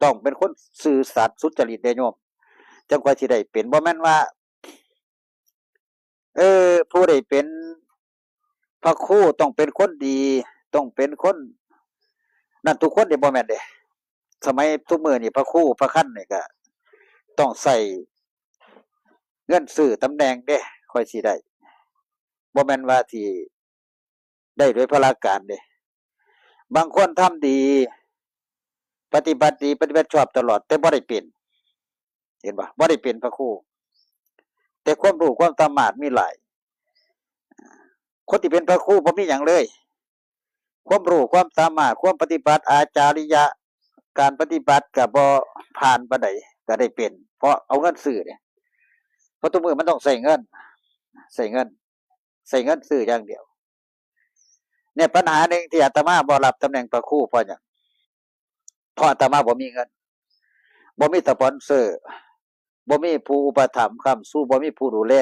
ຕ້ອງເປັນຄົນຊື່ສັດສຸດຈະລິດເດ້ໂຍມ ຈັ່ງຄ່ອຍຊິໄດ້ເປັນ. ບໍ່ແມ່ນວ່າ ເອີ ຜູ້ໄດ້ເປັນພະຄູຕ້ອງເປັນຄົນດີ ຕ້ອງເປັນຄົນນັ້ນທຸກຄົນເດ້ ບໍ່ແມ່ນເດ້. ສະໄໝທຸກມື້ນີ້ພະຄູພະຄັນນີ້ກະຕ້ອງໃຊ້ເງິນຊື້ຕຳແໜ່ງເດ້ ຄ່ອຍຊິໄດ້ ບໍ່ແມ່ນວ່າຊິ ໄດ້ໂດຍພະລາການເດ້. ບາງຄົນທຳດີ ປະຕິບັດດີ ປະຕິບັດຊອບຕະຫຼອດ ແຕ່ບໍ່ໄດ້ເປັນ ເຫັນບໍ່? ບໍ່ໄດ້ເປັນພະຄູ ແຕ່ຄວາມຮູ້ຄວາມສາມາດມີຫຼາຍ. ຄົນທີ່ເປັນພະຄູບໍ່ມີຫຍັງເລີຍ ຄວາມຮູ້ຄວາມສາມາດ ຄວາມປະຕິບັດ ອາຈາລິຍະ ການປະຕິບັດກະບໍ່ຜ່ານປານໃດ ກະໄດ້ເປັນ ເພາະເອົາເງິນຊື້ເດ້. ເພາະທຸກມື້ມັນຕ້ອງໃຊ້ເງິນ ໃຊ້ເງິນ ໃຊ້ເງິນຊື້ຢ່າງດຽວ. ເນີ້ຍ ປັນຫາໜຶ່ງທີ່ອາດຕະມາບໍ່ຮັບຕຳແໜ່ງພະຄູເພາະຫຍັງ? ເພາະອາດຕະມາບໍ່ມີເງິນ ບໍ່ມີສະປອນເຊີ ບໍ່ມີຜູ້ອຸປະຖຳຄ້ຳຊູ ບໍ່ມີຜູ້ດູແລ